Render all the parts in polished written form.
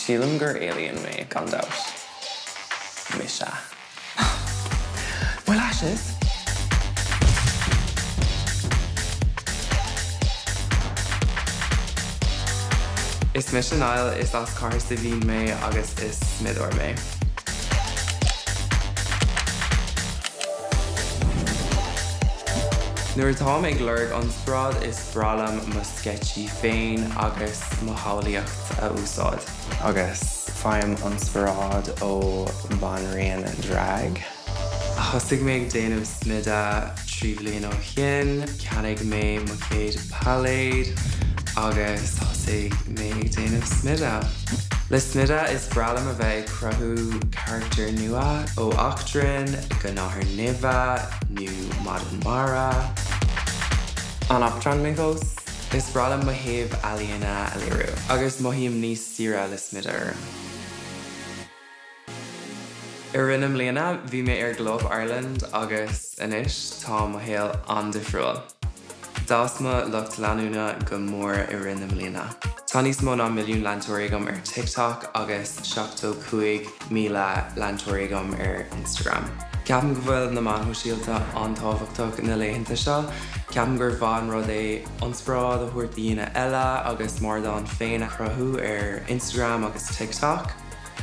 Sílim gur alien mé, gan dabht. Mise. My lashes! Is mise Niall, is as Cathair Saidhbhín mé agus is smideoir mé. Nuair atáim ag lorg ionspráid is breá liom mo sceitsí féin agus mo shamhlaíocht a úsáid. Agus faighim ionspioráid ó banríon drag. Thosaigh mé ag déanamh smideadh 3 bhliain ó shin, cheannaigh mé mo chéad pailéad agus thosaigh mé ag déanamh smideadh. Le smideadh is breá liom a bheith ag cruthú carachtar nua, ó eachtrann go nathair neimhe nó maidin mara. An eachtrán mé fós? Is breá liom mo thaobh ealaíona a léiriú agus mothaím níos saoire le smideadh orm. I rith na mbliana bhí mé ar Glow Up Ireland agus anois tá mo shaol an-difriúil. D'fhás mo lucht leanúna go mór i rith na mbliana. Tá níos mó ná milliún leantóirí agam ar TikTok agus 75,000 leantóirí agam ar Instagram. Ceapaim go bhfuil na meáin shóisialta an-tábhachtach na laethanta seo. Ceapaim gur mhaith an rud é ionspráid a thabhairt do dhaoine eile agus m'ardán féin a chruthú ar Instagram agus TikTok.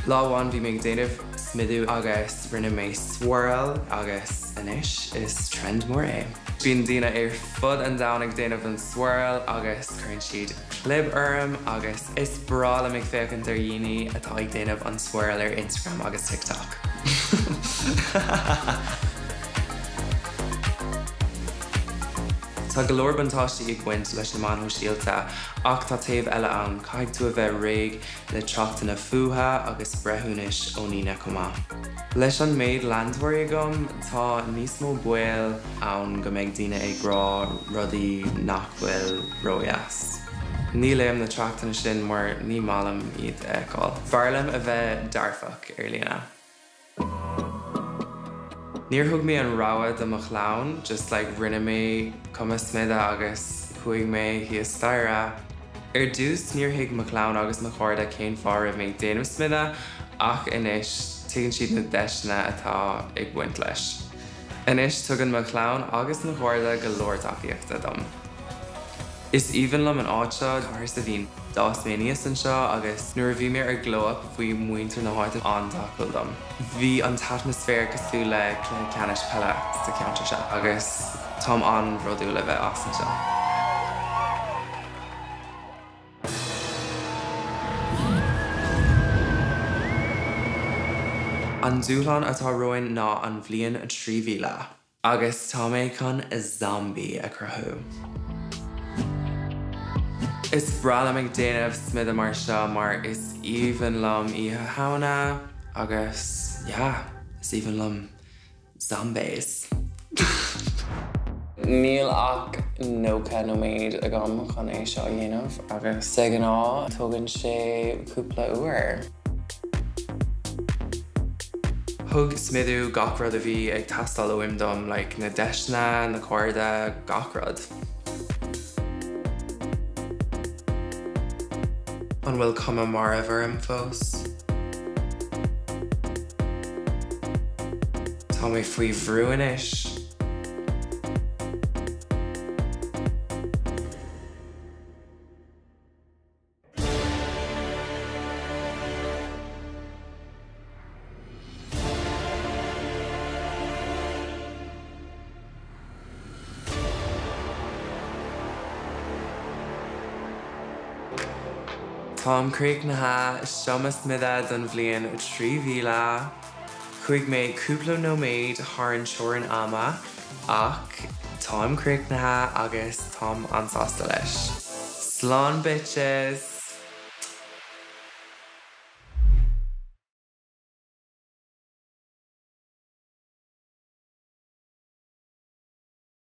Lá amháin bhí mé ag déanamh smidiú agus rinne mé swirl agus anois is trend mór é. Bíonn daoine ar fud an domhain ag déanamh an swirl agus cuireann siad clib orm agus is breá liom ag féachaint ar dhaoine atá ag déanamh an swirl ar Instagram agus TikTok. Tá go leor buntáistí ag baint leis na meáin shóisialta ach tá taobh eile ann, caithfidh tú a bheith réidh le tráchtanna fuatha agus breithiúnais ó ndaoine chomh maith. Leis an méid leantóirí agam, tá níos mó baol ann go mbeidh daoine ag rá rudaí nach bhfuil ródheas. Ní léim na tráchtanna sin mar ní maith liom iad a fheiceáil. B'fhearr liom a bheith dearfach ar líne. Níor thug mé an rogha do mo chlann, just like rinne mé cuma smideadh agus chuaigh mé thíos staighre. Ar dtús níor thuig mo chlann agus mo chairde cén fáth a raibh mé ag déanamh smideadh ach anois tuigeann siad na deiseanna atá ag baint leis. Anois tugann mo chlann agus mo chairde go leor tacaíochta dom. Is aoibhinn liom an áit seo, Cathair Saidhbhín. D'fhás mé aníos anseo agus nuair a bhí mé ar Glow Up bhí muintir na háite an-tacúil dom. Bhí an t-atmaisféar cosúil le cluiche ceannais peile sa cheantar seo agus táim an-bhródúil a bheith as anseo. An dúshlán atá romhainn ná an bhliain 3000. Agus tá mé chun zombie a chruthú. Is breá liom ag déanamh smideadh mar seo mar is aoibhinn liom Oíche Shamhna agus yeah, is aoibhinn liom zombies. Níl ach 90 nóiméad agam chun é seo a dhéanamh agus de ghnáth tógann sé cúpla uair. Thug smidiú gach rud a bhí ag teastáil uaim dom, like na deiseanna, na cairde, gach rud. An bhfuil cuma marbh orm fós? Tá mé faoi bhrú anois. Táim críochnaithe, seo mo smideadh don bhliain 3000. Chuaigh mé cúpla nóiméad thar an teorainn ama ach táim críochnaithe agus táim an-sásta leis. Slán bitches!